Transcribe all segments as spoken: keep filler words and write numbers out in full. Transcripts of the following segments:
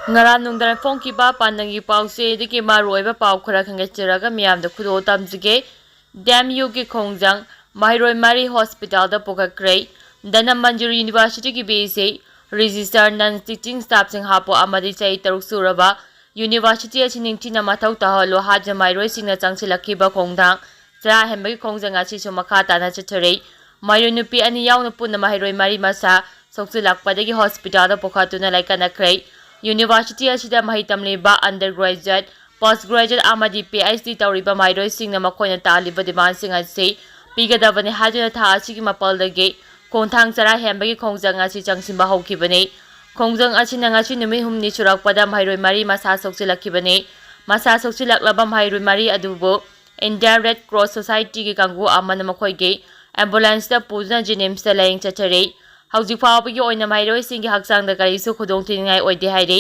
ꯉꯔꯥꯡ ꯅꯨꯡꯗꯥꯡ ꯐꯣꯡꯈꯤꯕ ꯄꯥꯟꯗꯝꯒꯤ ꯄꯥꯎꯆꯦꯗꯒꯤ ꯃꯔꯨꯑꯣꯏꯕ ꯄꯥꯎ ꯈꯔ ꯈꯟꯒꯠꯆꯔꯒ ꯃꯤꯌꯥꯝꯗ ꯈꯨꯗꯣꯜ ꯇꯝꯖꯒꯦ꯫ ꯗꯤ ꯑꯦꯝ ꯌꯨꯒꯤ ꯈꯣꯡꯖꯪ, ꯃꯍꯩꯔꯣꯏ ꯃꯔꯤ ꯍꯣꯁꯄꯤꯇꯥꯜꯗ ꯄꯨꯈꯠꯈ꯭ꯔꯦ꯫ ꯙꯅꯃꯟꯖꯨꯔꯤ ꯌꯨꯅꯤꯚꯔꯁꯤꯇꯤꯒꯤ ꯕꯤ ꯁꯤ ꯔꯦꯖꯤꯁꯇꯔ ꯅꯟ ꯇꯤꯆꯤꯡ ꯁ꯭ꯇꯥꯐꯁꯤꯡ ꯍꯥꯞꯄꯨ ꯑꯃꯗꯤ ꯆꯍꯤ ꯇꯔꯨꯛ ꯁꯨꯔꯕ ꯌꯨꯅꯤꯚꯔꯁꯤꯇꯤ ꯑꯁꯤ ꯅꯤꯡꯊꯤꯅ ꯃꯊꯧ ꯇꯧꯍꯜꯂꯨ ꯍꯥꯏꯗꯨꯅ ꯃꯍꯩꯔꯣꯏꯁꯤꯡꯅ ꯆꯪꯁꯤꯜꯂꯛꯈꯤꯕ ꯈꯣꯡꯊꯥꯡ ꯆꯔꯥ ꯍꯦꯟꯕꯒꯤ ꯈꯣꯡꯖꯪ ꯑꯁꯤꯁꯨ ꯃꯈꯥ ꯇꯥꯅ ꯆꯠꯊꯔꯤ꯫ ꯃꯍꯩꯔꯣꯏ ꯅꯨꯄꯤ ꯑꯅꯤ ꯌꯥꯎꯅ ꯄꯨꯟꯅ ꯃꯍꯩꯔꯣꯏ ꯃꯔꯤ ꯃꯁꯥ ꯁꯣꯛꯆꯤꯜꯂꯛꯄꯗꯒꯤ ꯍꯣꯁꯄꯤꯇꯥꯜꯗ ꯄꯨꯈꯠꯇꯨꯅ ꯂꯥꯏꯀꯠꯅꯈ꯭ꯔꯦ꯫ ꯌꯨꯅꯤꯚꯔꯁꯤꯇꯤ ꯑꯁꯤꯗ ꯃꯍꯩ ꯇꯝꯂꯤꯕ undergraduate, postgraduate ꯑꯃꯗꯤ ꯄꯤ ꯑꯩꯆ ꯗꯤ ꯇꯧꯔꯤꯕ ꯃꯍꯩꯔꯣꯏꯁꯤꯡꯅ ꯃꯈꯣꯏꯅ ꯇꯥꯜꯂꯤꯕ ꯗꯤꯃꯥꯟꯁꯤꯡ ꯑꯁꯤ ꯄꯤꯒꯗꯕꯅꯤ ꯍꯥꯏꯗꯨꯅ ꯊꯥ ꯑꯁꯤꯒꯤ ꯃꯥꯄꯜꯗꯒꯤ ꯈꯣꯡꯊꯥꯡ ꯆꯔꯥ ꯍꯦꯟꯕꯒꯤ ꯈꯣꯡꯖꯪ ꯑꯁꯤ ꯆꯪꯁꯤꯟꯕ ꯍꯧꯈꯤꯕꯅꯤ꯫ ꯈꯣꯡꯖꯪ ꯑꯁꯤꯅ ꯉꯁꯤ ꯅꯨꯃꯤꯠ ꯍꯨꯝꯅꯤ ꯁꯨꯔꯛꯄꯗ ꯃꯍꯩꯔꯣꯏ ꯃꯔꯤ ꯃꯁꯥ ꯁꯣꯛꯆꯤꯜꯂꯛꯈꯤꯕꯅꯤ꯫ ꯃꯁꯥ ꯁꯣꯛꯆꯤꯜꯂꯛꯂꯕ ꯃꯍꯩꯔꯣꯏ ꯃꯔꯤ ꯑꯗꯨꯕꯨ Indian Red Cross Societyꯒꯤ ꯀꯥꯡꯕꯨ ꯑꯃꯅ ꯃꯈꯣꯏꯒꯤ ꯑꯦꯝꯕꯨꯂꯦꯟꯁꯇ ꯄꯨꯗꯨꯅ ꯖꯦꯅꯤꯝꯁꯇ ꯂꯥꯌꯦꯡ ꯆꯠꯊꯔꯤ꯫ ꯍꯧꯖꯤꯛ ꯐꯥꯎꯕꯒꯤ ꯑꯣꯏꯅ ꯃꯍꯩꯔꯣꯏꯁꯤꯡꯒꯤ ꯍꯛꯆꯥꯡꯗ ꯀꯔꯤꯁꯨ ꯈꯨꯗꯣꯡꯊꯤꯅꯤꯡꯉꯥꯏ ꯑꯣꯏꯗꯦ ꯍꯥꯏꯔꯤ꯫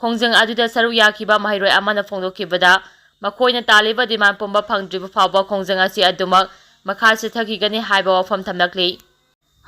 ꯈꯣꯡꯖꯪ ꯑꯗꯨꯗ ꯁꯔꯨꯛ ꯌꯥꯈꯤꯕ ꯃꯍꯩꯔꯣꯏ ꯑꯃꯅ ꯐꯣꯡꯗꯣꯛꯈꯤꯕꯗ, ꯃꯈꯣꯏꯅ ꯇꯥꯜꯂꯤꯕ ꯗꯤꯃꯥꯟ ꯄꯨꯝꯕ ꯐꯪꯗ꯭ꯔꯤꯕ ꯐꯥꯎꯕ ꯈꯣꯡꯖꯪ ꯑꯁꯤ ꯑꯗꯨꯃꯛ ꯃꯈꯥ ꯆꯠꯊꯈꯤꯒꯅꯤ ꯍꯥꯏꯕ ꯋꯥꯐꯝ ꯊꯝꯂꯛꯂꯤ꯫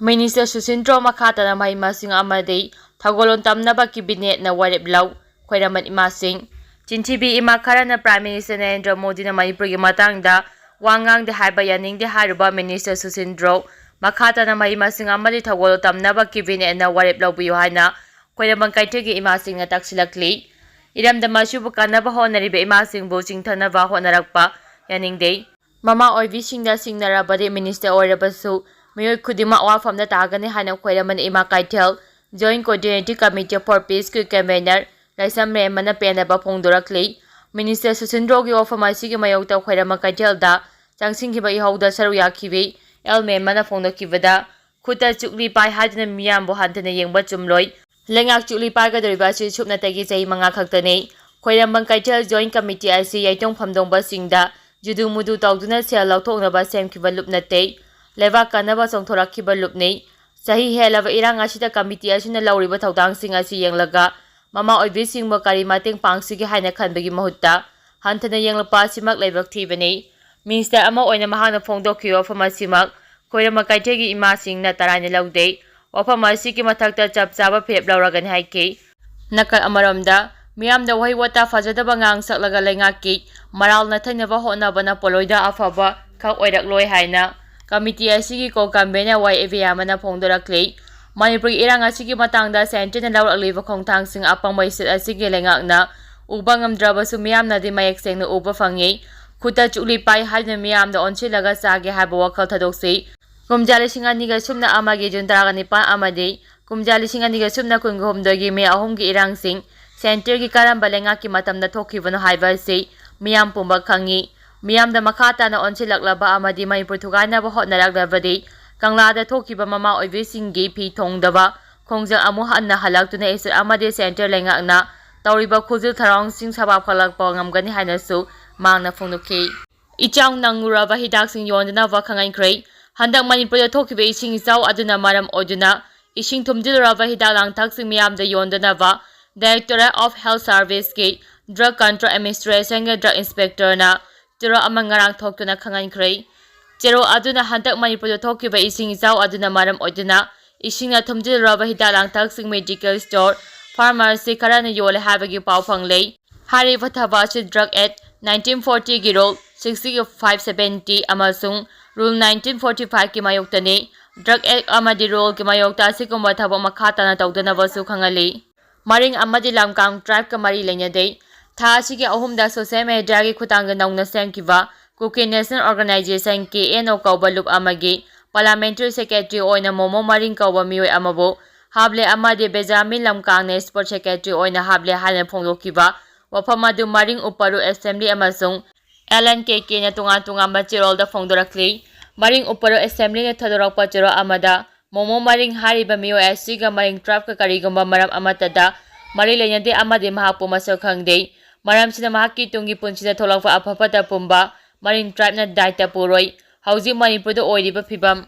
ꯃꯤꯅꯤꯁꯇꯔ ꯁꯨꯁꯤꯟꯗ꯭ꯔꯣ ꯃꯈꯥ ꯇꯥꯅ ꯃꯍꯩ ꯃꯁꯤꯡ ꯑꯃꯗꯤ ꯊꯧꯒꯜꯂꯣꯟ ꯇꯝꯅꯕ ꯀꯦꯕꯤꯅꯦꯠꯅ ꯋꯥꯔꯦꯞ ꯂꯧ꯫ ꯈ꯭ꯋꯥꯏꯔꯝꯕꯟ ꯏꯃꯥꯁꯤꯡ꯫ ꯆꯤꯟꯊꯤꯕꯤ ꯏꯃꯥ ꯈꯔꯅ ꯄ꯭ꯔꯥꯏꯝ ꯃꯤꯅꯤꯁꯇꯔ ꯅꯔꯦꯟꯗ꯭ꯔ ꯃꯣꯗꯤꯅ ꯃꯅꯤꯄꯨꯔꯒꯤ ꯃꯇꯥꯡꯗ ꯋꯥ ꯉꯥꯡꯗꯦ ꯍꯥꯏꯕ ꯌꯥꯅꯤꯡꯗꯦ ꯍꯥꯏꯔꯨꯕ ꯃꯤꯅꯤꯁꯇꯔ ꯁꯨꯁꯤꯟꯗ꯭ꯔꯣ ꯃꯈꯥ ꯇꯥꯅ ꯃꯍꯩ ꯃꯁꯤꯡ ꯑꯃꯗꯤ ꯊꯧꯒꯜꯂꯣꯟ ꯇꯝꯅꯕ ꯀꯦꯕꯤꯅꯦꯠꯅ ꯋꯥꯔꯦꯞ ꯂꯧꯕꯤꯌꯨ ꯍꯥꯏꯅ ꯈ꯭ꯋꯥꯏꯔꯝꯕꯟ ꯀꯩꯊꯦꯜꯒꯤ ꯏꯃꯥꯁꯤꯡꯅ ꯇꯛꯁꯤꯜꯂꯛꯂꯤ꯫ ꯏꯔꯝꯗꯝ ꯑꯁꯤꯕꯨ ꯀꯟꯅꯕ ꯍꯣꯠꯅꯔꯤꯕ ꯏꯃꯥꯁꯤꯡꯕꯨ ꯆꯤꯡꯊꯅꯕ ꯍꯣꯠꯅꯔꯛꯄ ꯌꯥꯅꯤꯡꯗꯦ꯫ ꯃꯃꯥ ꯑꯣꯏꯕꯤꯁꯤꯡꯗ ꯁꯤꯡꯅꯔꯕꯗꯤ ꯃꯤꯅꯤꯁꯇꯔ ꯑꯣꯏꯔꯕꯁꯨ ꯃꯤꯑꯣꯏ ꯈꯨꯗꯤꯡꯃꯛ ꯋꯥꯐꯝꯗ ꯇꯥꯒꯅꯤ ꯍꯥꯏꯅ ꯈ꯭ꯋꯥꯏꯔꯝꯕꯟ ꯏꯃꯥ ꯀꯩꯊꯦꯜ Joint Coordinating Committee for Peaceꯀꯤ convener ꯂꯥꯏꯁ꯭ꯔꯝ ꯔꯦꯝꯕꯅ ꯄꯦꯟꯗꯕ ꯐꯣꯡꯗꯣꯔꯛꯂꯤ꯫ ꯃꯤꯅꯤꯁꯇꯔ ꯁꯨꯁꯤꯟꯗ꯭ꯔꯣꯒꯤ ꯋꯥꯐꯝ ꯑꯁꯤꯒꯤ ꯃꯥꯌꯣꯛꯇ ꯈ꯭ꯋꯥꯏꯔꯝꯕꯟ ꯀꯩꯊꯦꯜꯗ ꯆꯪꯁꯤꯟꯈꯤꯕ ꯏꯍꯧꯗ ꯁꯔꯨꯛ ꯌꯥꯈꯤꯕꯤ ꯑꯦꯜ ꯃꯦꯝꯕꯅ ꯐꯣꯡꯗꯣꯛꯈꯤꯕꯗ, ꯈꯨꯠꯇ ꯆꯨꯛꯂꯤ ꯄꯥꯏ ꯍꯥꯏꯗꯨꯅ ꯃꯤꯌꯥꯝꯕꯨ ꯍꯟꯊꯅ ꯌꯦꯡꯕ ꯆꯨꯝꯂꯣꯏ꯫ ꯂꯩꯉꯥꯛ ꯆꯨꯛꯂꯤ ꯄꯥꯏꯒꯗꯧꯔꯤꯕ ꯑꯁꯤ ꯁꯨꯞꯅꯇꯒꯤ ꯆꯍꯤ ꯃꯉꯥ ꯈꯛꯇꯅꯤ꯫ ꯈ꯭ꯋꯥꯏꯔꯝꯕꯟ ꯀꯩꯊꯦꯜ Joint Committee ꯑꯁꯤ ꯌꯩꯇꯣꯡ ꯐꯝꯗꯣꯡꯕꯁꯤꯡꯗ ꯖꯨꯗꯨ ꯃꯨꯗꯨ ꯇꯧꯗꯨꯅ ꯁꯦꯜ ꯂꯧꯊꯣꯛꯅꯕ ꯁꯦꯝꯈꯤꯕ ꯂꯨꯞ ꯅꯠꯇꯦ꯫ ꯂꯩꯕꯥꯛ ꯀꯟꯅꯕ ꯆꯣꯡꯊꯣꯔꯛꯈꯤꯕ ꯂꯨꯞꯅꯤ꯫ ꯆꯍꯤ ꯍꯦꯜꯂꯕ ꯏꯔꯥꯡ ꯑꯁꯤꯗ committee ꯑꯁꯤꯅ ꯂꯧꯔꯤꯕ ꯊꯧꯗꯥꯡꯁꯤꯡ ꯑꯁꯤ ꯌꯦꯡꯂꯒ ꯃꯃꯥ ꯑꯣꯏꯕꯤꯁꯤꯡꯕꯨ ꯀꯔꯤ ꯃꯇꯦꯡ ꯄꯥꯡꯁꯤꯒꯦ ꯍꯥꯏꯅ ꯈꯟꯕꯒꯤ ꯃꯍꯨꯠꯇ ꯍꯟꯊꯅ ꯌꯦꯡꯂꯛꯄ ꯑꯁꯤꯃꯛ ꯂꯥꯏꯕꯛ ꯊꯤꯕꯅꯤ꯫ ꯃꯤꯅꯤꯁꯇꯔ ꯑꯃ ꯑꯣꯏꯅ ꯃꯍꯥꯛꯅ ꯐꯣꯡꯗꯣꯛꯈꯤꯕ ꯋꯥꯐꯝ ꯑꯁꯤꯃꯛ ꯈ꯭ꯋꯥꯏꯔꯝꯕꯟ ꯀꯩꯊꯦꯜꯒꯤ ꯏꯃꯥꯁꯤꯡꯅ ꯇꯔꯥꯏꯅ ꯂꯧꯗꯦ꯫ ꯋꯥꯐꯝ ꯑꯁꯤꯒꯤ ꯃꯊꯛꯇ ꯆꯞ ꯆꯥꯕ ꯐꯤꯔꯦꯞ ꯂꯧꯔꯒꯅꯤ ꯍꯥꯏꯈꯤ꯫ ꯅꯥꯀꯜ ꯑꯃꯔꯣꯝꯗ, ꯃꯤꯌꯥꯝꯗ ꯋꯥꯍꯩ ꯋꯥꯇꯥ ꯐꯖꯗꯕ ꯉꯥꯡ ꯁꯛꯂꯒ ꯂꯩꯉꯥꯛꯀꯤ ꯃꯔꯥꯜ ꯅꯥꯊꯩꯅꯕ ꯍꯣꯠꯅꯕꯅ ꯄꯣꯠꯂꯣꯏꯗ ꯑꯐꯕ ꯈꯛ ꯑꯣꯏꯔꯛꯂꯣꯏ ꯍꯥꯏꯅ ꯀꯃꯤꯇꯤ ꯑꯁꯤꯒꯤ ꯀꯣ ꯀꯟꯚꯦꯅꯔ ꯋꯥꯏ ꯑꯦꯕꯤꯌꯥꯃꯅ ꯐꯣꯡꯗꯣꯔꯛꯂꯤ꯫ ꯃꯅꯤꯄꯨꯔꯒꯤ ꯏꯔꯥꯡ ꯑꯁꯤꯒꯤ ꯃꯇꯥꯡꯗ ꯁꯦꯟꯇꯔꯅ ꯂꯧꯔꯛꯂꯤꯕ ꯈꯣꯡꯊꯥꯡꯁꯤꯡ ꯑꯄꯪꯕ ꯏꯁꯇꯦꯠ ꯑꯁꯤꯒꯤ ꯂꯩꯉꯥꯛꯅ ꯎꯕ ꯉꯝꯗ꯭ꯔꯕꯁꯨ ꯃꯤꯌꯥꯝꯅꯗꯤ ꯃꯌꯦꯛ ꯁꯦꯡꯅ ꯎꯕ ꯐꯪꯉꯤ꯫ ꯈꯨꯠꯇ ꯆꯨꯛꯂꯤ ꯄꯥꯏ ꯍꯥꯏꯗꯨꯅ ꯃꯤꯌꯥꯝꯗ ꯑꯣꯟꯁꯤꯜꯂꯒ ꯆꯥꯒꯦ ꯍꯥꯏꯕ ꯋꯥꯈꯜ ꯊꯥꯗꯣꯛꯁꯤ꯫ ꯀꯨꯝꯖꯥ ꯂꯤꯁꯤꯡ ꯑꯅꯤꯒ ꯁꯨꯞꯅ ꯑꯃꯒꯤ ꯖꯨꯟ ꯇꯔꯥꯅꯤꯄꯥꯟ ꯑꯃꯗꯤ ꯀꯨꯝꯖꯥ ꯂꯤꯁꯤꯡ ꯑꯅꯤꯒ ꯁꯨꯞꯅ ꯀꯨꯟꯍꯨꯝꯗꯣꯏꯒꯤ ꯃꯦ ꯑꯍꯨꯝꯒꯤ ꯏꯔꯥꯡꯁꯤꯡ ꯁꯦꯟꯇꯔꯒꯤ ꯀꯔꯝꯕ ꯂꯩꯉꯥꯛꯀꯤ ꯃꯇꯝꯗ ꯊꯣꯛꯈꯤꯕꯅꯣ ꯍꯥꯏꯕ ꯑꯁꯤ ꯃꯤꯌꯥꯝ ꯄꯨꯝꯕ ꯈꯪꯉꯤ꯫ ꯃꯤꯌꯥꯝꯗ ꯃꯈꯥ ꯇꯥꯅ ꯑꯣꯟꯁꯤꯜꯂꯛꯂꯕ ꯑꯃꯗꯤ ꯃꯅꯤꯄꯨꯔ ꯊꯨꯒꯥꯏꯅꯕ ꯍꯣꯠꯅꯔꯛꯂꯕꯗꯤ ꯀꯪꯂꯥꯗ ꯊꯣꯛꯈꯤꯕ ꯃꯃꯥ ꯑꯣꯏꯕꯤꯁꯤꯡꯒꯤ ꯐꯤ ꯊꯣꯡꯗꯕ ꯈꯣꯡꯖꯪ ꯑꯃꯨꯛ ꯍꯟꯅ ꯍꯜꯂꯛꯇꯨꯅ ꯏꯁꯇꯦꯠ ꯑꯃꯗꯤ ꯁꯦꯟꯇꯔ ꯂꯩꯉꯥꯛꯅ ꯇꯧꯔꯤꯕ ꯈꯨꯖꯤꯜ ꯊꯧꯔꯥꯡꯁꯤꯡ ꯁꯥꯐꯒꯠꯂꯛꯄ ꯉꯝꯒꯅꯤ ꯍꯥꯏꯅꯁꯨ ꯃꯍꯥꯛꯅ ꯐꯣꯡꯗꯣꯛꯈꯤ꯫ ꯏꯆꯥꯎ ꯅꯪꯂꯨꯔꯕ ꯍꯤꯗꯥꯛꯁꯤꯡ ꯌꯣꯟꯗꯅꯕ ꯈꯪꯍꯟꯈ꯭ꯔꯦ꯫ ꯍꯟꯗꯛ ꯃꯅꯤꯄꯨꯔꯗ ꯊꯣꯛꯈꯤꯕ ꯏꯁꯤꯡ ꯏꯆꯥꯎ ꯑꯗꯨꯅ ꯃꯔꯝ ꯑꯣꯏꯗꯨꯅ ꯏꯁꯤꯡ ꯊꯨꯝꯖꯤꯜꯂꯨꯔꯕ ꯍꯤꯗꯥꯛ ꯂꯥꯡꯊꯛꯁꯤꯡ ꯃꯤꯌꯥꯝꯗ ꯌꯣꯟꯗꯅꯕ Directorate of Health Serviceꯀꯤ Drug Control Administrationꯒꯤ drug inspectorꯅ ꯆꯦꯔꯣꯜ ꯑꯃ ꯉꯔꯥꯡ ꯊꯣꯛꯇꯨꯅ ꯈꯪꯍꯟꯈ꯭ꯔꯦ꯫ ꯆꯦꯔꯣꯜ ꯑꯗꯨꯅ ꯍꯟꯗꯛ ꯃꯅꯤꯄꯨꯔꯗ ꯊꯣꯛꯈꯤꯕ ꯏꯁꯤꯡ ꯏꯆꯥꯎ ꯑꯗꯨꯅ ꯃꯔꯝ ꯑꯣꯏꯗꯨꯅ ꯏꯁꯤꯡꯅ ꯊꯨꯝꯖꯤꯜꯂꯨꯔꯕ ꯍꯤꯗꯥꯛ ꯂꯥꯡꯊꯛꯁꯤꯡ medical store, pharmacy ꯈꯔꯅ ꯌꯣꯜꯂꯦ ꯍꯥꯏꯕꯒꯤ ꯄꯥꯎ ꯐꯪꯂꯦ꯫ ꯍꯥꯏꯔꯤꯕ ꯊꯕꯛ ꯑꯁꯤ Drug Act nineteen fortyꯒꯤ Rule sixty-five seventy ꯑꯃꯁꯨꯡ Rule nineteen forty-fiveꯀꯤ ꯃꯥꯌꯣꯛꯇꯅꯤ꯫ Drug Act ꯑꯃꯗꯤ ruleꯒꯤ ꯃꯥꯌꯣꯛꯇ ꯑꯁꯤꯒꯨꯝꯕ ꯊꯕꯛ ꯃꯈꯥ ꯇꯥꯅ ꯇꯧꯗꯅꯕꯁꯨ ꯈꯪꯍꯜꯂꯤ꯫ ꯃꯔꯤꯡ ꯑꯃꯗꯤ ꯂꯝꯀꯥꯡ tribeꯀ ꯃꯔꯤ ꯂꯩꯅꯗꯦ꯫ ꯊꯥ ꯑꯁꯤꯒꯤ ꯑꯍꯨꯝꯗ social mediaꯒꯤ ꯈꯨꯠꯊꯥꯡꯗ ꯅꯧꯅ ꯁꯦꯝꯈꯤꯕ Kuki National Organisation, KNO ꯀꯧꯕ ꯂꯨꯞ ꯑꯃꯒꯤ parliamentary secretary ꯑꯣꯏꯅ ꯃꯣꯃꯣ ꯃꯔꯤꯡ ꯀꯧꯕ ꯃꯤꯑꯣꯏ ꯑꯃꯕꯨ ꯍꯥꯞꯂꯦ ꯑꯃꯗꯤ ꯕꯦꯖꯥꯃꯤꯟ ꯂꯝꯀꯥꯡꯅ sport secretary ꯑꯣꯏꯅ ꯍꯥꯞꯂꯦ ꯍꯥꯏꯅ ꯐꯣꯡꯗꯣꯛꯈꯤꯕ ꯋꯥꯐꯝ ꯑꯗꯨ ꯃꯔꯤꯡ ꯎꯄꯔꯨ assembly ꯑꯃꯁꯨꯡ LNKKꯅ ꯇꯣꯉꯥꯟ ꯇꯣꯉꯥꯟꯕ ꯆꯦꯔꯣꯜꯗ ꯐꯣꯡꯗꯣꯔꯛꯂꯤ꯫ ꯃꯔꯤꯡ ꯎꯄꯔꯨ assemblyꯅ ꯊꯥꯗꯣꯔꯛꯄ ꯆꯦꯔꯣꯜ ꯑꯃꯗ ꯃꯣꯃꯣ ꯃꯔꯤꯡ ꯍꯥꯏꯔꯤꯕ ꯃꯤꯑꯣꯏ ꯑꯁꯤꯒ ꯃꯔꯤꯡ tribeꯀ ꯀꯔꯤꯒꯨꯝꯕ ꯃꯔꯝ ꯑꯃꯠꯇꯗ ꯃꯔꯤ ꯂꯩꯅꯗꯦ ꯑꯃꯗꯤ ꯃꯍꯥꯛꯄꯨ ꯃꯁꯛ ꯈꯪꯗꯦ꯫ ꯃꯔꯝꯁꯤꯅ ꯃꯍꯥꯛꯀꯤ ꯇꯨꯡꯒꯤ ꯄꯨꯟꯁꯤꯗ ꯊꯣꯛꯂꯛꯄ ꯑꯐ ꯐꯠꯇ ꯄꯨꯝꯕ ꯃꯔꯤꯡ tribeꯅ ꯗꯥꯏꯇ ꯄꯨꯔꯣꯏ꯫ ꯍꯧꯖꯤꯛ ꯃꯅꯤꯄꯨꯔꯗ ꯑꯣꯏꯔꯤꯕ ꯐꯤꯕꯝ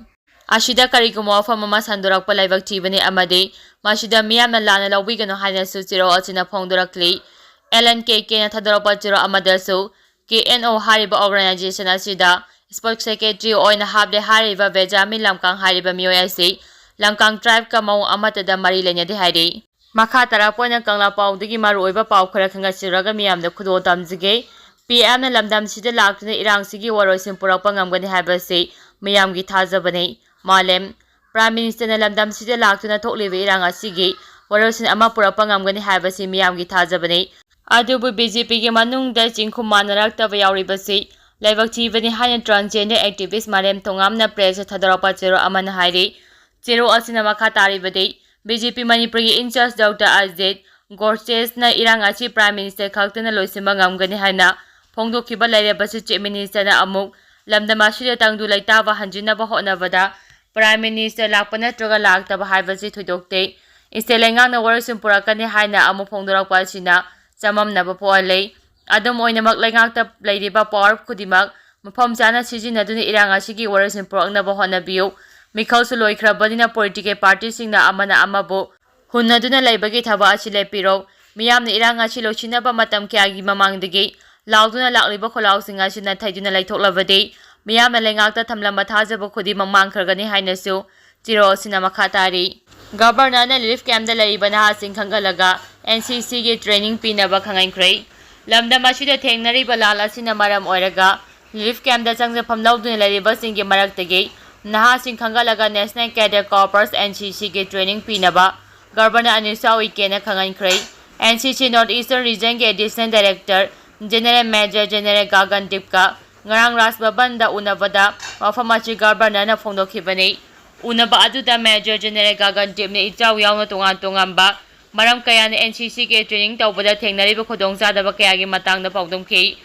ꯑꯁꯤꯗ ꯀꯔꯤꯒꯨꯝꯕ ꯋꯥꯐꯝ ꯑꯃ ꯁꯟꯗꯣꯔꯛꯄ ꯂꯥꯏꯕꯛ ꯊꯤꯕꯅꯤ ꯑꯃꯗꯤ ꯃꯁꯤꯗ ꯃꯤꯌꯥꯝꯅ ꯂꯥꯟꯅ ꯂꯧꯕꯤꯒꯅꯨ ꯍꯥꯏꯅꯁꯨ ꯆꯦꯔꯣꯜ ꯑꯁꯤꯅ ꯐꯣꯡꯗꯣꯔꯛꯂꯤ꯫ LNKKꯅ ꯊꯥꯗꯣꯔꯛꯄ ꯆꯦꯔꯣꯜ ꯑꯃꯗꯁꯨ KNO ꯍꯥꯏꯔꯤꯕ organisation ꯑꯁꯤꯗ sport secretary ꯑꯣꯏꯅ ꯍꯥꯞꯂꯦ ꯍꯥꯏꯔꯤꯕ ꯕꯦꯖꯥꯃꯤꯟ ꯂꯝꯀꯥꯡ ꯍꯥꯏꯔꯤꯕ ꯃꯤꯑꯣꯏ ꯑꯁꯤ ꯂꯝꯀꯥꯡ tribeꯀ ꯃꯑꯣꯡ ꯑꯃꯠꯇꯗ ꯃꯔꯤ ꯂꯩꯅꯗꯦ ꯍꯥꯏꯔꯤ꯫ ꯃꯈꯥ ꯇꯥꯔꯛꯄ ꯑꯣꯏꯅ ꯀꯪꯂꯥ ꯄꯥꯎꯗꯒꯤ ꯃꯔꯨꯑꯣꯏꯕ ꯄꯥꯎ ꯈꯔ ꯈꯪꯒꯠꯆꯔꯒ ꯃꯤꯌꯥꯝꯗ ꯈꯨꯗꯣꯜ ꯇꯝꯖꯒꯦ꯫ ꯄꯤ ꯑꯦꯝꯅ ꯂꯝꯗꯝꯁꯤꯗ ꯂꯥꯛꯇꯨꯅ ꯏꯔꯥꯡꯁꯤꯒꯤ ꯋꯥꯔꯣꯏꯁꯤꯟ ꯄꯨꯔꯛꯄ ꯉꯝꯒꯅꯤ ꯍꯥꯏꯕꯁꯤ ꯃꯤꯌꯥꯝꯒꯤ ꯊꯥꯖꯕꯅꯤ꯫ ꯃꯥꯂꯦꯝ꯫ ꯄ꯭ꯔꯥꯏꯝ ꯃꯤꯅꯤꯁꯇꯔꯅ ꯂꯝꯗꯝꯁꯤꯗ ꯂꯥꯛꯇꯨꯅ ꯊꯣꯛꯂꯤꯕ ꯏꯔꯥꯡ ꯑꯁꯤꯒꯤ ꯋꯥꯔꯣꯏꯁꯤꯟ ꯑꯃ ꯄꯨꯔꯛꯄ ꯉꯝꯒꯅꯤ ꯍꯥꯏꯕꯁꯤ ꯃꯤꯌꯥꯝꯒꯤ ꯊꯥꯖꯕꯅꯤ꯫ ꯑꯗꯨꯕꯨ ꯕꯤ ꯖꯦ ꯄꯤꯒꯤ ꯃꯅꯨꯡꯗ ꯆꯤꯡꯈꯨꯝ ꯃꯥꯟꯅꯔꯛꯇꯕ ꯌꯥꯎꯔꯤꯕꯁꯤ ꯂꯥꯏꯕꯛ ꯊꯤꯕꯅꯤ ꯍꯥꯏꯅ transgender activist ꯃꯥꯂꯦꯝ ꯊꯣꯉꯥꯝꯅ press ꯊꯥꯗꯣꯔꯛꯄ ꯆꯦꯔꯣꯜ ꯑꯃꯅ ꯍꯥꯏꯔꯤ꯫ ꯆꯦꯔꯣꯜ ꯑꯁꯤꯅ ꯃꯈꯥ ꯇꯥꯔꯤꯕꯗꯤ, ꯕꯤ ꯖꯦ ꯄꯤ ꯃꯅꯤꯄꯨꯔꯒꯤ in-charge ꯗꯣꯛꯇꯔ ꯑꯖꯤꯠ ꯒꯣꯔꯆꯦꯁꯅ ꯏꯔꯥꯡ ꯑꯁꯤ ꯄ꯭ꯔꯥꯏꯝ ꯃꯤꯅꯤꯁꯇꯔ ꯈꯛꯇꯅ ꯂꯣꯏꯁꯤꯟꯕ ꯉꯝꯒꯅꯤ ꯍꯥꯏꯅ ꯐꯣꯡꯗꯣꯛꯈꯤꯕ ꯂꯩꯔꯕꯁꯨ, ꯆꯤꯐ ꯃꯤꯅꯤꯁꯇꯔꯅ ꯑꯃꯨꯛ ꯂꯝꯗꯝ ꯑꯁꯤꯗ ꯇꯪꯗꯨ ꯂꯩꯇꯥꯕ ꯍꯟꯖꯤꯟꯅꯕ ꯍꯣꯠꯅꯕꯗ ꯄ꯭ꯔꯥꯏꯝ ꯃꯤꯅꯤꯁꯇꯔ ꯂꯥꯛꯄ ꯅꯠꯇ꯭ꯔꯒ ꯂꯥꯛꯇꯕ ꯍꯥꯏꯕꯁꯤ ꯊꯣꯏꯗꯣꯛꯇꯦ꯫ ꯏꯁꯇꯦꯠ ꯂꯩꯉꯥꯛꯅ ꯋꯥꯔꯣꯏꯁꯤꯟ ꯄꯨꯔꯛꯀꯅꯤ ꯍꯥꯏꯅ ꯑꯃꯨꯛ ꯐꯣꯡꯗꯣꯔꯛꯄ ꯑꯁꯤꯅ ꯆꯃꯝꯅꯕ ꯄꯣꯛꯍꯜꯂꯦ꯫ ꯑꯗꯨꯝ ꯑꯣꯏꯅꯃꯛ, ꯂꯩꯉꯥꯛꯇ ꯂꯩꯔꯤꯕ power ꯈꯨꯗꯤꯡꯃꯛ ꯃꯐꯝ ꯆꯥꯅ ꯁꯤꯖꯤꯟꯅꯗꯨꯅ ꯏꯔꯥꯡ ꯑꯁꯤꯒꯤ ꯋꯥꯔꯣꯏꯁꯤꯟ ꯄꯨꯔꯛꯅꯕ ꯍꯣꯠꯅꯕꯤꯌꯨ꯫ ꯃꯤꯈꯜꯁꯨ ꯂꯣꯏꯈ꯭ꯔꯕꯅꯤꯅ political party ꯁꯤꯡꯅ ꯑꯃꯅ ꯑꯃꯕꯨ ꯍꯨꯟꯅꯗꯨꯅ ꯂꯩꯕꯒꯤ ꯊꯕꯛ ꯑꯁꯤ ꯂꯦꯞꯄꯤꯔꯣ꯫ ꯃꯤꯌꯥꯝꯅ ꯏꯔꯥꯡ ꯑꯁꯤ ꯂꯣꯏꯁꯤꯟꯅꯕ ꯃꯇꯝ ꯀꯌꯥꯒꯤ ꯃꯃꯥꯡꯗꯒꯤ ꯂꯥꯎꯗꯨꯅ ꯂꯥꯛꯂꯤꯕ ꯈꯣꯜꯂꯥꯎꯁꯤꯡ ꯑꯁꯤ ꯅꯥꯊꯩꯗꯨꯅ ꯂꯩꯊꯣꯛꯂꯕꯗꯤ, ꯃꯤꯌꯥꯝꯅ ꯂꯩꯉꯥꯛꯇ ꯊꯝꯂꯝꯕ ꯊꯥꯖꯕ ꯈꯨꯗꯤꯡꯃꯛ ꯃꯥꯡꯈ꯭ꯔꯒꯅꯤ ꯍꯥꯏꯅꯁꯨ ꯆꯦꯔꯣꯜ ꯑꯁꯤꯅ ꯃꯈꯥ ꯇꯥꯔꯤ꯫ ꯒꯕꯔꯅꯔꯅ relief camp ꯗ ꯂꯩꯔꯤꯕ ꯅꯍꯥꯁꯤꯡ ꯈꯟꯒꯠꯂꯒ N C C ꯒꯤ training ꯄꯤꯅꯕ ꯈꯪꯍꯟꯈ꯭ꯔꯦ꯫ ꯂꯝꯗꯝ ꯑꯁꯤꯗ ꯊꯦꯡꯅꯔꯤꯕ ꯂꯥꯜ ꯑꯁꯤꯅ ꯃꯔꯝ ꯑꯣꯏꯔꯒ relief camp ꯗ ꯆꯪꯖꯐꯝ ꯂꯧꯗꯨꯅ ꯂꯩꯔꯤꯕꯁꯤꯡꯒꯤ ꯃꯔꯛꯇꯒꯤ ꯅꯍꯥꯁꯤꯡ ꯈꯟꯒꯠꯂꯒ National Cadet Corps, N C C ꯒꯤ training ꯄꯤꯅꯕ ꯒꯕꯔꯅꯔ ꯑꯅꯤꯁꯥ ꯎꯏꯀꯦꯅ ꯈꯪꯍꯟꯈ꯭ꯔꯦ꯫ N C C North Eastern Region ꯒꯤ Additional Director General Major General ꯒꯒꯟꯗꯤꯞꯀ ꯉꯔꯥꯡ ꯔꯥꯖ ꯚꯕꯟꯗ ꯎꯅꯕꯗ ꯋꯥꯐꯝ ꯑꯁꯤ ꯒꯕꯔꯅꯔꯅ ꯐꯣꯡꯗꯣꯛꯈꯤꯕꯅꯤ꯫ ꯎꯅꯕ ꯑꯗꯨꯗ Major General ꯒꯒꯟꯗꯤꯞꯅ ꯏꯆꯥꯎ ꯌꯥꯎꯅ ꯇꯣꯉꯥꯟ ꯇꯣꯉꯥꯟꯕ ꯃꯔꯝ ꯀꯌꯥꯅ N C C ꯒꯤ training ꯇꯧꯕꯗ ꯊꯦꯡꯅꯔꯤꯕ ꯈꯨꯗꯣꯡꯆꯥꯗꯕ ꯀꯌꯥꯒꯤ ꯃꯇꯥꯡꯗ ꯐꯣꯡꯗꯣꯛꯈꯤ꯫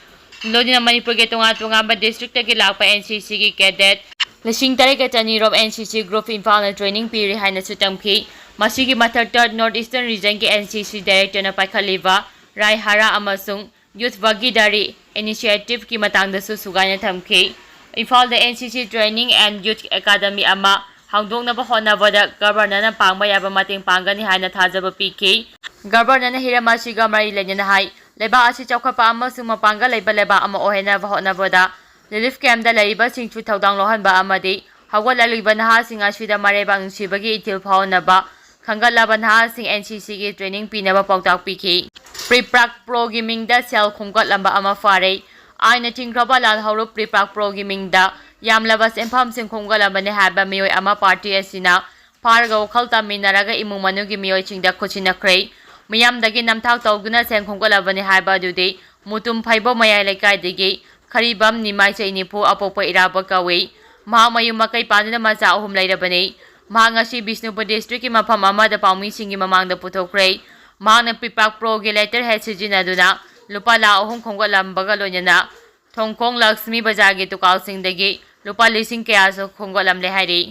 ꯂꯣꯏꯅꯅ ꯃꯅꯤꯄꯨꯔꯒꯤ ꯇꯣꯉꯥꯟ ꯇꯣꯉꯥꯟꯕ district ꯇꯒꯤ ꯂꯥꯛꯄ N C C ꯒꯤ cadet ꯂꯤꯁꯤꯡ ꯇꯔꯦꯠꯀ ꯆꯅꯤꯔꯣꯝ N C C group ꯏꯝꯐꯥꯜꯅ training ꯄꯤꯔꯤ ꯍꯥꯏꯅꯁꯨ ꯇꯝꯈꯤ꯫ ꯃꯁꯤꯒꯤ ꯃꯊꯛꯇ North Eastern Region ꯒꯤ N C C Director ꯅ ꯄꯥꯏꯈꯠꯂꯤꯕ ꯔꯥꯏꯍꯥꯔꯥ ꯑꯃꯁꯨꯡ Youth Bhagidari Initiative ꯀꯤ ꯃꯇꯥꯡꯗꯁꯨ ꯁꯨꯒꯥꯏꯅ ꯊꯝꯈꯤ꯫ ꯏꯝꯐꯥꯜꯗ N C C Training and Youth Academy ꯑꯃ ꯍꯥꯡꯗꯣꯛꯅꯕ ꯍꯣꯠꯅꯕꯗ ꯒꯕꯔꯅꯔꯅ ꯄꯥꯡꯕ ꯌꯥꯕ ꯃꯇꯦꯡ ꯄꯥꯡꯒꯅꯤ ꯍꯥꯏꯅ ꯊꯥꯖꯕ ꯄꯤꯈꯤ꯫ ꯒꯕꯔꯅꯔꯅ ꯍꯤꯔꯝ ꯑꯁꯤꯒ ꯃꯔꯤ ꯂꯩꯅꯅ ꯍꯥꯏ, ꯂꯩꯕꯥꯛ ꯑꯁꯤ ꯆꯥꯎꯈꯠꯄ ꯑꯃꯁꯨꯡ ꯃꯄꯥꯡꯒꯜ ꯂꯩꯕ ꯂꯩꯕꯥꯛ ꯑꯃ ꯑꯣꯏꯍꯟꯅꯕ ꯍꯣꯠꯅꯕꯗ relief camp ꯗ ꯂꯩꯔꯤꯕꯁꯤꯡꯁꯨ ꯊꯧꯗꯥꯡ ꯂꯧꯍꯟꯕ ꯑꯃꯗꯤ ꯍꯧꯒꯠꯂꯛꯂꯤꯕ ꯅꯍꯥꯁꯤꯡ ꯑꯁꯤꯗ ꯃꯔꯩꯕꯥꯛ ꯅꯨꯡꯁꯤꯕꯒꯤ ꯏꯊꯤꯜ ꯐꯥꯎꯍꯟꯅꯕ ꯈꯟꯒꯠꯂꯕ ꯅꯍꯥꯁꯤꯡ NCCꯒꯤ training ꯄꯤꯅꯕ ꯄꯥꯎꯇꯥꯛ ꯄꯤꯈꯤ꯫ PREPAK Proꯒꯤ ꯃꯤꯡꯗ ꯁꯦꯜ ꯈꯣꯝꯒꯠꯂꯝꯕ ꯑꯃ ꯐꯥꯔꯦ꯫ ꯑꯥꯏꯟꯅ ꯊꯤꯡꯈ꯭ꯔꯕ ꯂꯥꯜꯍꯧꯂꯨꯞ PREPAK Proꯒꯤ ꯃꯤꯡꯗ ꯌꯥꯝꯂꯕ ꯁꯦꯟꯐꯝꯁꯤꯡ ꯈꯣꯝꯒꯠꯂꯝꯕꯅꯤ ꯍꯥꯏꯕ ꯃꯤꯑꯣꯏ ꯑꯃ party ꯑꯁꯤꯅ ꯐꯥꯔꯒ ꯋꯥꯈꯜ ꯇꯥꯃꯤꯟꯅꯔꯒ ꯏꯃꯨꯡ ꯃꯅꯨꯡꯒꯤ ꯃꯤꯑꯣꯏꯁꯤꯡꯗ ꯈꯨꯠꯁꯤꯟꯅꯈ꯭ꯔꯦ꯫ ꯃꯤꯌꯥꯝꯗꯒꯤ ꯅꯝꯊꯥꯛ ꯇꯧꯗꯨꯅ ꯁꯦꯜ ꯈꯣꯝꯒꯠꯂꯕꯅꯤ ꯍꯥꯏꯕ ꯑꯗꯨꯗꯤ ꯃꯨꯇꯨꯝ ꯐꯩꯕꯧ ꯃꯌꯥꯏ ꯂꯩꯀꯥꯏꯗꯒꯤ ꯈꯔꯤꯕꯝ ꯅꯤꯃꯥꯏ ꯆꯍꯤ ꯅꯤꯐꯨ, ꯑꯄꯣꯛꯄ ꯏꯔꯥꯕꯣꯠ ꯀꯧꯏ꯫ ꯃꯍꯥꯛ ꯃꯌꯨꯝ ꯃꯀꯩ ꯄꯥꯟꯗꯨꯅ ꯃꯆꯥ ꯑꯍꯨꯝ ꯂꯩꯔꯕꯅꯤ꯫ ꯃꯍꯥꯛ ꯉꯁꯤ ꯕꯤꯁꯅꯨꯄꯨꯔ districtꯀꯤ ꯃꯐꯝ ꯑꯃꯗ ꯄꯥꯎꯃꯤꯁꯤꯡꯒꯤ ꯃꯃꯥꯡꯗ ꯄꯨꯊꯣꯛꯈ꯭ꯔꯦ꯫ ꯃꯍꯥꯛꯅ PREPAK Proꯒꯤ letterhead ꯁꯤꯖꯤꯟꯅꯗꯨꯅ ꯂꯨꯄꯥ ꯂꯥꯈ ꯑꯍꯨꯝ ꯈꯣꯝꯒꯠꯂꯝꯕꯒ ꯂꯣꯏꯅꯅ ꯊꯣꯡꯈꯣꯡ ꯂꯛꯁꯃꯤ ꯕꯖꯥꯔꯒꯤ ꯗꯨꯀꯥꯟꯁꯤꯡꯗꯒꯤ ꯂꯨꯄꯥ ꯂꯤꯁꯤꯡ ꯀꯌꯥꯁꯨ ꯈꯣꯝꯒꯠꯂꯝꯂꯦ ꯍꯥꯏꯔꯤ꯫